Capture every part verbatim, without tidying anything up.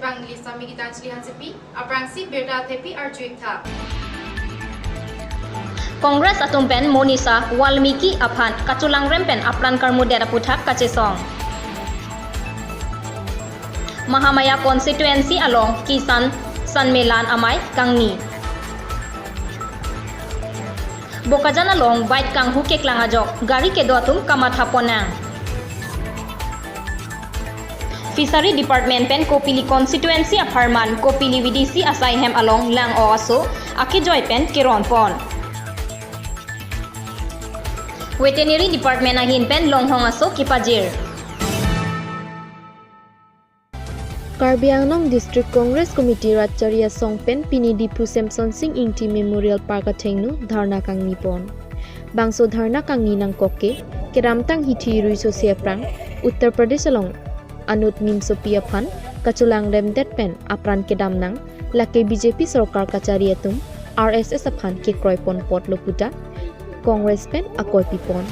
Bang neli Sami Gitanjali Hansepi, aphrangsi birta thepi arju-ik tha. Congress atum pen Monisha Valmiki aphan kacholangrem pen apran karmudet aputhak kachesong. Mahamaya constituency along Kisan Sanmelan amei kangni. Bokajan along bike kanghu keklang ajok gari kedo atum kamatha pon nang. Fishery Department pen Kopili constituency apharman Kopili V D C asai hem along lang-o aso akejoi pen keron pon. Veterinary Department ahin pen longhong aso kepajir. Karbi Anglong District Congress Committee Ratchari asong pen pini Diphu Semson Sing Ingti Memorial Park athengno dharna kangni pon. Bangso dharna kangni nangkok ke, kedamtang hithi rui sose aphrang Uttar Pradesh along anut nimsopi aphan kacholangremdet pen apran kedam nang, lake B J P sorkar kachari atum R S S aphan kekroi pon apotlo puta Congress pen akoi pipon.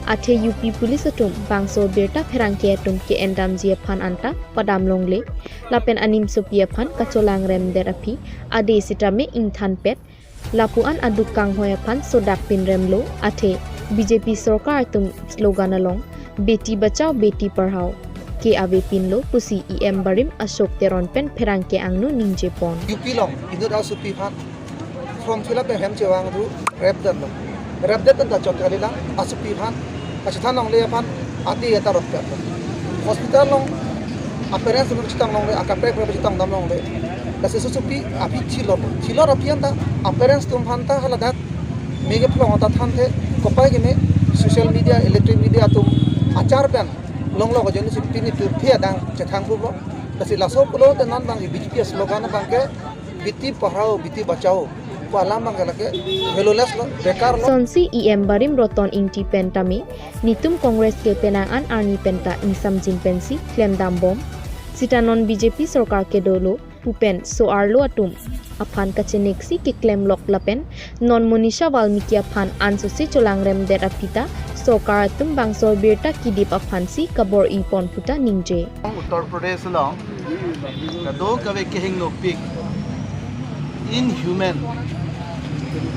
Athe U P police atum bangso birta pherangke atum ke-endamji aphan anta padam longle, lapen animsopi aphan kacholangremdet aphi ade sitame ingthanpet, lapu-an aduk kanghoi aphan sodak pinremlo, athe B J P sorkar atum slogan along Beti Bachao Beti Padhao ke avepinlo pusi E M Barim Ashok Teron pen pherangke angno ningje pon. U P along inut asopi aphan form fill up hem chevang thu rapdetlo. Rapdet pen ta chot kalilang, asopi aphan kachethan longle aphan ati eta rotpetlo. Hospital along a-parents atum chetong longle, akaprek prek chetong dam longle. Lasi asopi aphi thilot, thilot aphi anta a-parents atum aphan ta haladak mege phlong ta thanthe, kopai keme social media, electronic media atum achar pen longlo ko jeni si pini pirthe adang chethang pubo. Lasi laso pulote non bang B J P slogan abang ke Beti Padhao Beti Bachao pu alam abang ke lake valueless lo, bekar lo. Sonsi E M Barim Roton Ingti pen tame nitum Congress ke penang an arni penta ingsamjin pensi klemdam bom. Sita non B J P sorkar kedolo pu pen so-arlo atum aphan kacheneksi keklemlok lapen non Monisha Valmiki aphan ansose cholangremdet aphi ta sorkar atum bangso birta kidip aphansi kabor-i pon puta ningje. Uttar Pradesh along kadokave kehingno pik, inhuman,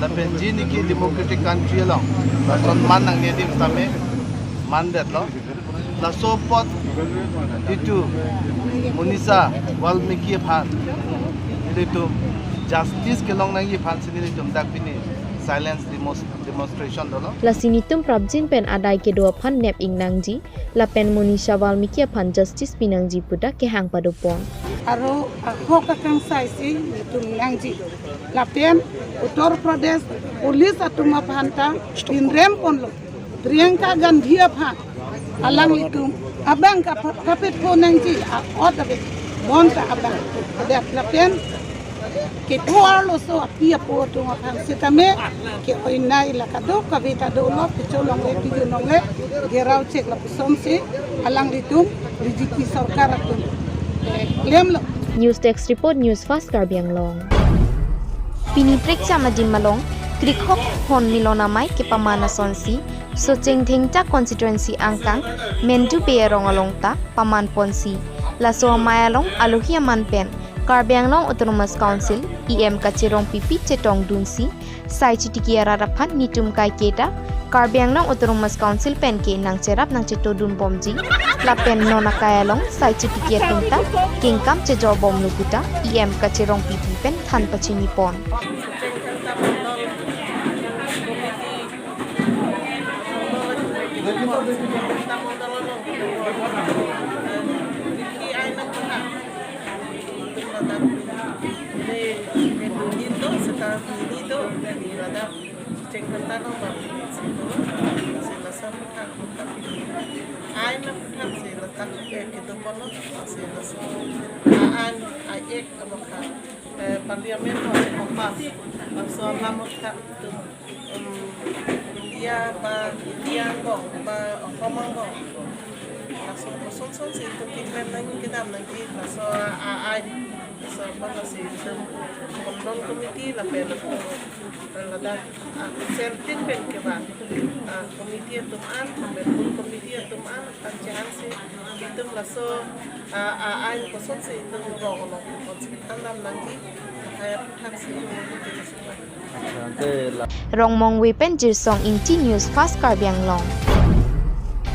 lapen jini ke democratic country along lason man nangne adim tame mandetlo. Laso apot itum Monisha Valmiki aphan nelitum justice kelong nangji aphansi nelitum dak pini silence demos-, demonstration dolo. Lasi nitum prapjin pen adai kedo aphan nep-ing nangji, lapen Monisha Valmiki aphan justice pinangji puta kehang padopon. Aro ahok akangsai si nitum nangji. Lapen Uttar Pradesh police atum aphan ta pinrem ponlo. Priyanka Gandhi aphan alanglitum abang ka-, kapet po nangji a-ot ave bonta abang. Adet lapen kepo arloso api apo atum aphan sitame ke-oinai la kadokave ta dolo, picholongle pijunongle gherao chek lapusonsi alanglitum B J P sorkar atum, eh, klemlo. News Desk Report, News Fast Karbi Anglong. Pini prekjam adim along krikhok hon milon amei kepaman asonsi Socheng Dhengta constituency angkang Mendu Bey arong along ta paman ponsi, laso amei along alohi aman pen Karbi Anglong Autonomous Council E M Kachirong Pipi chetongdunsi, sai chitiki arat aphan nitum kaike ta Karbi Anglong Autonomous Council pen ke nangcherap nangchetodun bomji, lapen non akai along sai chitiki atum ta kengkam chejor bomlo puta E M Kachirong Pipi pen than pachini pon. Ai na putang si ladak ke kedo pono si laso a-ain a-ek abang ka, eh, parliament lo si kompas. Laso alam ka tum, um, India ba India angbong ba Assam angbong. Laso koson son si itum keklem nangji kedam nangji laso a-ain. Sabang asi itum Mondol Committee lapen ladak, ah, Sentin pen kevang, ah, committee atum an, lapen Booth Committee atum an, kan chehangsi itum laso, ah, ah, ain kosonsi itum rong along kosonsi thandam nangji, hai aphuthak si itum. Rongmongve pen Jirsong Ingti, News Fast Karbi Anglong.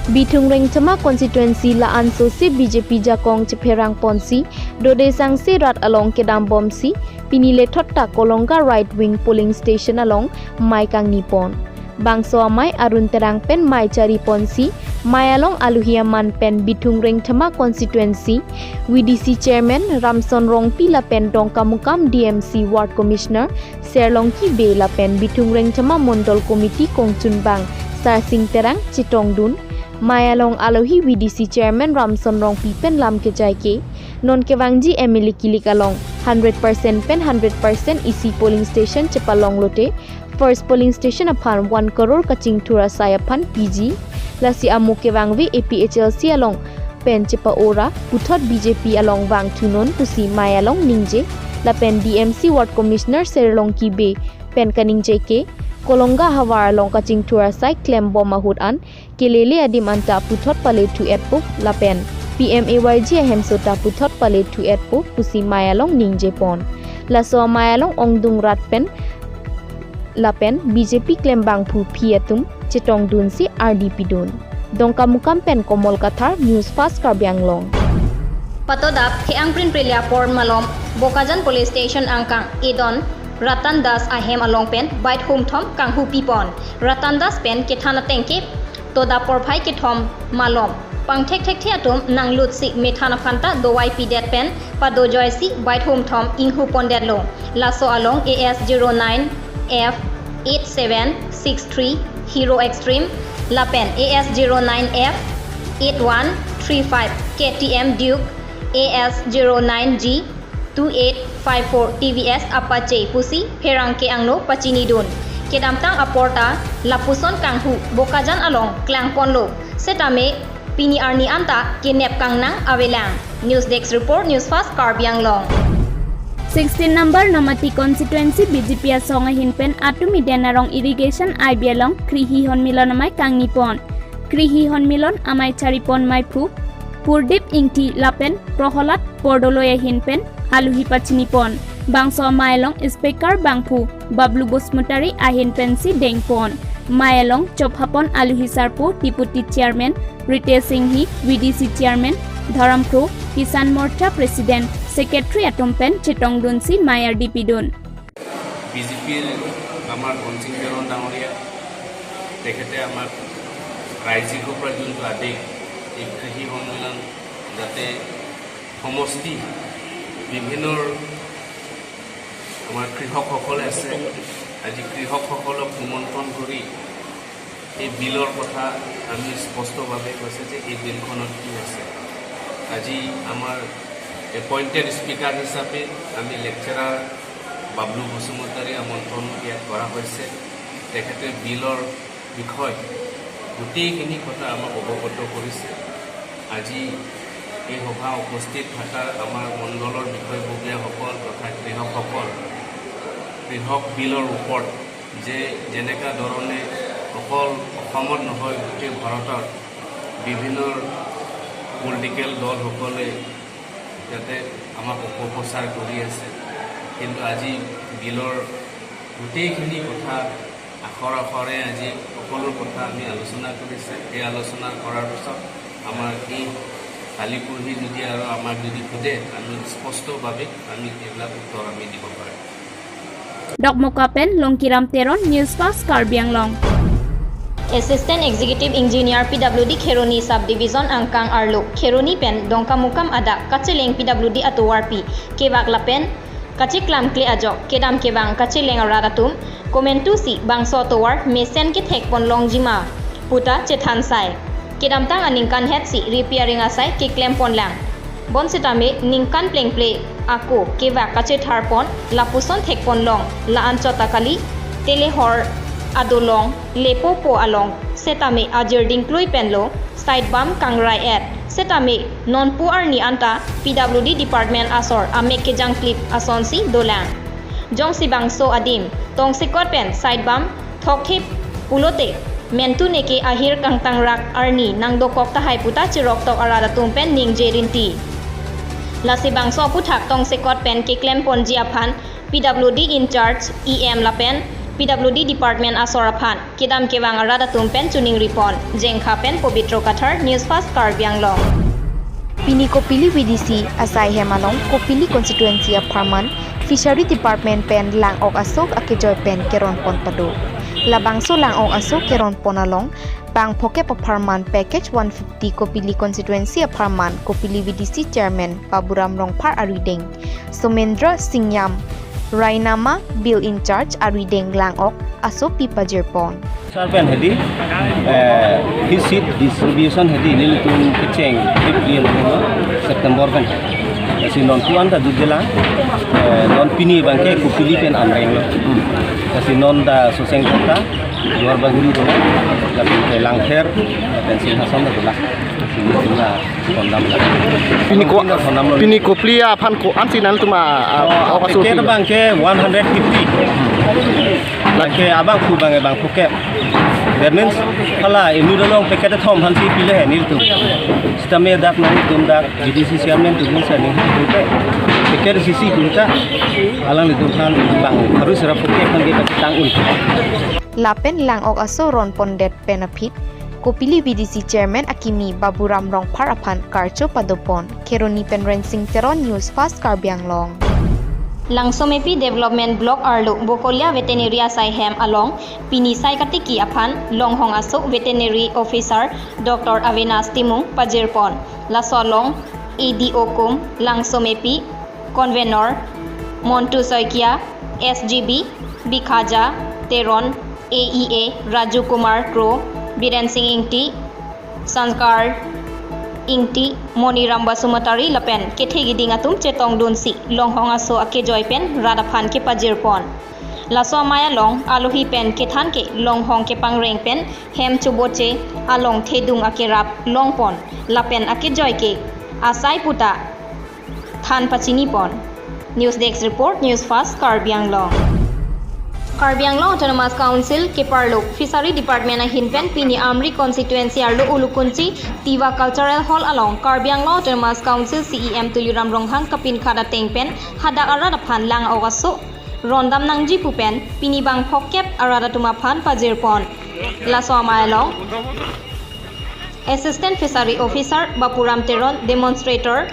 Bithung Rengthama constituency la-an sose B J P jakong chepherang ponsi, dode sangse rat along kedam bomsi, pini lethot ta Kolonga right wing polling station along mei kangni pon. Bangso amei Arun Terang pen mei chari ponsi, mei along aluhi aman pen Bithung Rengthama constituency V D C chairman Ramson Rongpi lapen Dongkamukam D M C ward commissioner Serlongki Bey lapen Bithung Rengthama Mondol Committee kongchunbang Sarsing Terang chetongdun. Mei along aluhi V D C chairman Ramson Rongpi pen lam kejai ke, non kevangji M L A kilik along hundred percent pen hundred percent isi polling station chepalong lote, first polling station aphan one crore kachingthur asai aphan piji. Lasi amo kevangve A P H L C along pen chepa-ora puthot B J P along vangthunon pusi mei along ningje. Lapen D M C ward commissioner Serlongki Bey pen kaningje ke, Kolonga havar along kachingthur asai klem bom ahut an kelele adim anta puthot palethu etpo lapen P M A Y G ahemso ta puthot palethu etpo pusi mei along ningje pon. Laso amei along ongdung rat pen lapen B J P klembangphu aphi atum chetongdunsi ardi pidun. Dongkamukam pen Komol Kathar, News Fast Karbi Anglong. Patodap, Theangprin Prelia Port malom, Bokajan Police Station angkang, Edon, Ratan Das ahem along pen, bike humthom kanghupi pon. Ratan Das pen kethan ateng ke, Todap porphai kethom malom pangthek thekthe atum nanglutsi methan aphanta dovai pidet pen padojoisi bike humthom inghu pondetlo. Laso along A S zero nine F eight seven six three Hero Xtreme lapen A S zero nine F eight one three five K T M Duke, A S zero nine G two eight five four T V S Apache pusi pherangke angno pachinidun. Kedamtang apor ta lapuson kanghu Bokajan along klangponlo. Setame pini arni anta kenep kangnang avelang. News Desk Report, News Fast Karbi Anglong. Sixteen number Nomati constituency B J P asong ahin pen Atum Eden arong irrigation I B along Krihi Honmilon amei kangni pon. Krihi Honmilon amei chari pon meiphu Purdip Ingti lapen Proholad Bordoloi ahin pen aluhi pachini pon. Bangso amei along speaker bangphu Bablu Basumatary ahin pensi deng pon. Mei along chopha pon aluhi sarpo Deputy Chairman Ritesh Enghi, V D C Chairman Dharam Kro, Kisan Morcha President, Secretary atum pen chetongdunsi mei ardi pidun. B J পিৰ আমাৰ ধনসিং তেৰণ ডাঙৰীয়া, তেখেতে আমাক ৰাইজিকৰ পৰা যোনটো আদেশ, এই কৃষি সন্মিলন যাতে সমষ্টি বিভিন্ন আমাৰ কৃষকসকলে আছে, আজি কৃষকসকলক নিমন্ত্ৰণ কৰি এই বিলৰ কথা আমি স্পষ্টভাৱে কৈছে যে এই বিলখনত কি আছে। আজি আমাৰ এপইণ্টেড স্পীকাৰ হিচাপে আমি লেকচাৰাৰ বাবলু বসুমতাৰী আমন্ত্ৰণ ইয়াত কৰা হৈছে। তেখেতে বিলৰ বিষয়ে গোটেইখিনি কথা আমাক অৱগত কৰিছে। আজি এই সভা উপস্থিত থকা আমাৰ মণ্ডলৰ বিষয়ববীয়াসকল তথা কৃষকসকল, কৃষক বিলৰ ওপৰত যে যেনেকা ধৰণে অকল অসমত নহয়, গোটেই ভাৰতৰ বিভিন্ন পলিটিকেল দলসকলে যাতে আমাক অপপ্ৰচাৰ কৰি আছে, কিন্তু আজি বিলৰ গোটেইখিনি কথা আখৰ আখৰে আজি সকলো কথা আমি আলোচনা কৰিছে। এই আলোচনা কৰাৰ পিছত আমাৰ এই কালি পৰহি যদি আৰু আমাক যদি সোধে, আমি স্পষ্টভাৱে আমি এইবিলাক উত্তৰ আমি দিব পাৰিম। Dokmoka pen Longkiram Teron, News Fast Karbi Anglong. Assistant Executive Engineer P W D Kheroni Sub Division angkang arlo Kheroni pen Dongkamukam adak kacheleng P W D atovarpi kevak lapen kacheklamkle ajok kedam kevang kacheleng arat atum komantusi bangso atovar mesen kethek pon longjima puta chethan sai. Kedamtang aningkan hetsi repairing asai keklem ponlang. Bonsitame ningkan plengple ako kevak kachethar pon lapuson thek pon long la-an chot ta kali, telehor adolong lepopo along setame ajir dingklui penlo side bam kangrai et Setame nonpu arni anta P W D department asor amek kejangklip asonsi dolang. Jongsi bangso adim tongsekot pen side bam thokthip pulote mentu neke ahir kangtangrak arni nangdokok tahai puta chiroktok arat atum pen ningje rinti. Lasi bangso aputhak tongsekot pen keklem ponji aphan P W D in charge E M lapen P W D department asor aphan kedam kevang arat atum pen choningri pon. Jengkha pen Pobitro Kathar, News Fast Karbi Anglong. Pini Kopili V D C asai hem along Kopili constituency apharman Fishery Department pen lang-ok aso akejoi pen keron pon pado. Labangso lang-ok aso keron pon along bang phokep apharman package one fifty Kopili constituency apharman Kopili V D C chairman Baburam Rongphar arideng, Somendra Singyam, Rainama Bill in charge arideng lang-ok aso pi pajir pon. Sir pen hedi, eh, his seat distribution hedi nelitum kecheng deeply lo September pen. Lasi nonpu anta dudela, eh, non pini bangke Kopili pen amreng lo. Lasi non ta Soseng kota, Duar Bagori dona, lapen ke Langpher, lapen Singhason ta dona. Sini dona kondam la. Pini ko, Kondam lo. Pini Kopili aphan ko-ansi nangtum a, a, Oh, apa package suti? Bangke one hundred fifty. Bangke abangphu bangke bang phokep. That means hala inut along package thom aphansi pile he nelitum. Sitame dak nangtum dak G D C chairman tu dun sa ning tu pe. Package sisi tu ta alanglitum aphan bang harus ra phokep aphan ke tang un. Lapen lang-ok aso ron pondet pen aphi Kopili V D C chairman akimi Baburam Rongphar aphan karcho pado pon. Kheroni pen Rensing Teron, News Fast Karbi Anglong. Langsomepi Development Block arlo Bokolia Veterinary asai hem along pini sai katiki aphan longhong aso Veterinary Officer Doctor Avenas Timung pajir pon. Laso along A D O kum Langsomepi, Convenor Montu Saikia, S G B Bikhaja Teron, A E A Raju Kumar Kro, Biren Singh Ingti, Sanskar Ingti, Moniram Basumatary lapen kethe keding atum chetong dunsi longhong aso akejoi pen rat aphan kepajir pon. Laso amei along alohi pen kethan ke longhong kepangreng pen hem choboche along thedung akerap long pon lapen akejoi ke asai puta than pachini pon. News Desk Report, News Fast Karbi Anglong. Karbi Anglong Autonomous Council keparlo Fishery Department ahin pen pini Amri constituency arlo Ulukunchi Tiwa Cultural Hall along Karbi Anglong Autonomous Council C E M Tuliram Ronghang kapinkhat ateng pen hadak arat aphan lang-ok aso rondam nangji pu pen pini bang phokep arat atum aphan pajir pon. Laso amei along Assistant Fishery Officer Bapuram Teron, Demonstrator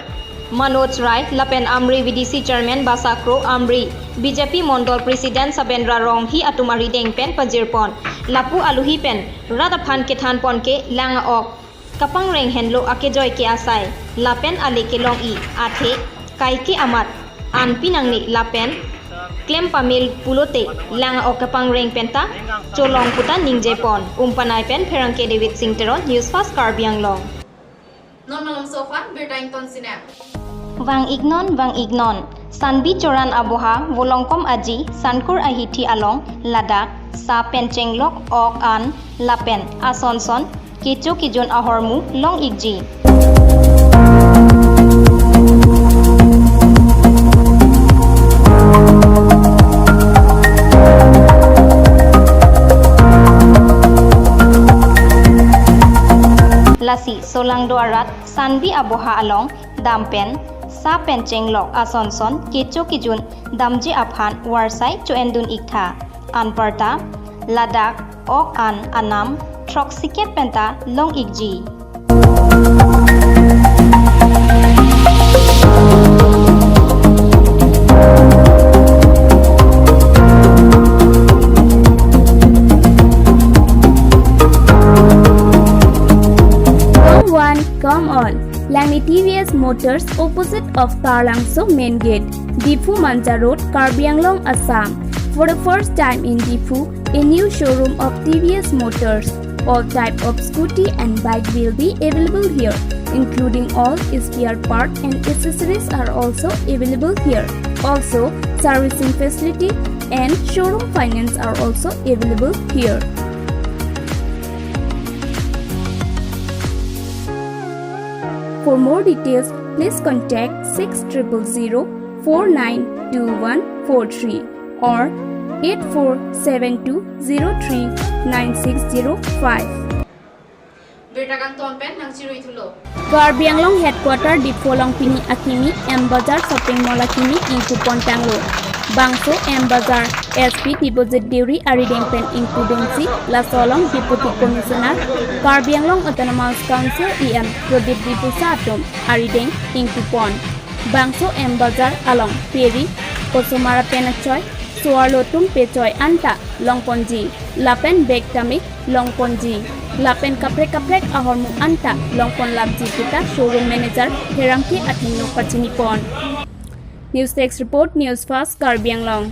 Manoj Rai lapen Amri V D C Chairman Basa Kro, Amri B J P Mondol President Sabendra Ronghi atum arideng pen pajir pon. Lapu alohi pen rat aphan kethan pon ke lang-ok kapangreng henlo akejoi ke asai lapen ale kelong-i athe kaike amat an pinangne lapen klem pamil pulote lang-ok kapangreng penta cholong puta ningje pon. Umpanai pen Pherangke David Singh Teron, News Fast Karbi Anglong. Non malomso aphan birta ington sinang. Vang-iknon, vang-iknon. Sanbi Choran aboha, Volongkom Aji, Sankur Ahithi along ladak sa pen chenglok, ok an lapen asonson kecho kejun ahormu long-ikji. Lasi solangdo arat Sanbi aboha along dam pen sa pen chenglok asonson kecho kejun damji aphan varsai cho-endun-iktha. Anparta ladak ok an anam throksikep penta long-ikji. Come one, come all. Langni T V S Motors, opposite of Taralangso Main Gate, Diphu Manja Road, Karbi Anglong, Assam. For the first time in Diphu, a new showroom of T V S Motors. All type of scooty and bike will be available here, including all spare part and accessories are also available here. Also, servicing facility and showroom finance are also available here. For more details, please contact six triple zero four nine two one four three or eight four seven two zero three nine six zero five. Birta kangton pen nangchirui thulo. Karbi Anglong headquarter Diphu along pini akimi M Bazar shopping mall akimi ingpu pon tanglo. Bangso M Bazar S P Debojit Deuri arideng pen ingpu dunsi laso along Deputy Commissioner Karbi Anglong Autonomous Council E M Pradip Diphusa atum arideng ingpu pon. Bangso M Bazar along peri, kosomar pen achoi, soarlo atum pechoi anta longponji, lapen bag tame longponji, lapen kaprek kaprek ahormu anta longponlapji kita showroom manager Herangke Athengno pachini pon. News Desk Report, News Fast Karbi Anglong.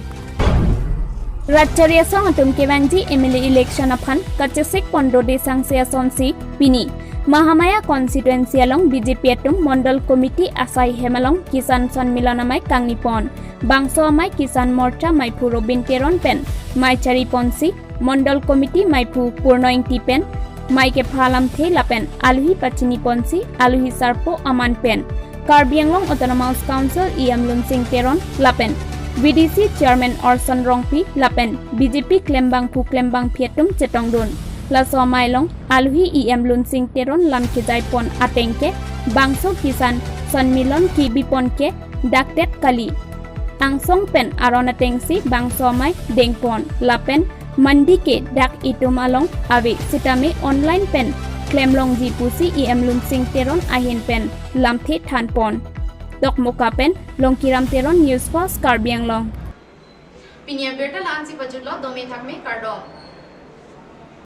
Rat chari asong atum kevangji M L A election aphan kachesik pondode sangse asonsi pini Mahamaya constituency along B J P atum Mondol Committee asai hem along Kisan Sanmilan amei kangni pon. Bangso amei Kisan Morcha maiphu Robin Teron pen mei chari ponsi Mondol Committee maiphu Purno Ingti pen mei kepha lamthe lapen aluhi pachini ponsi aluhi sarpo aman pen Karbi Anglong Autonomous Council E M Lunsing Teron lapen V D C Chairman Orson Rongpi lapen B J P klembangphu klembangphi atum chetongdun. Laso amei along aluhi E M Lunsing Teron lam kejai pon ateng ke bangso Kisan Sanmilan kebi pon ke dak det kali. Angsong pen aron atengsi bangso amei deng pon lapen mandi ke dak itum along ave sitame online pen klemlongji pusi E M Lunsing Teron ahin pen lamthe than pon. Dokmoka pen Longkiram Teron, News Fast Karbi Anglong. Pini abirta la-ansi pajutlo, dome thakme, kardom.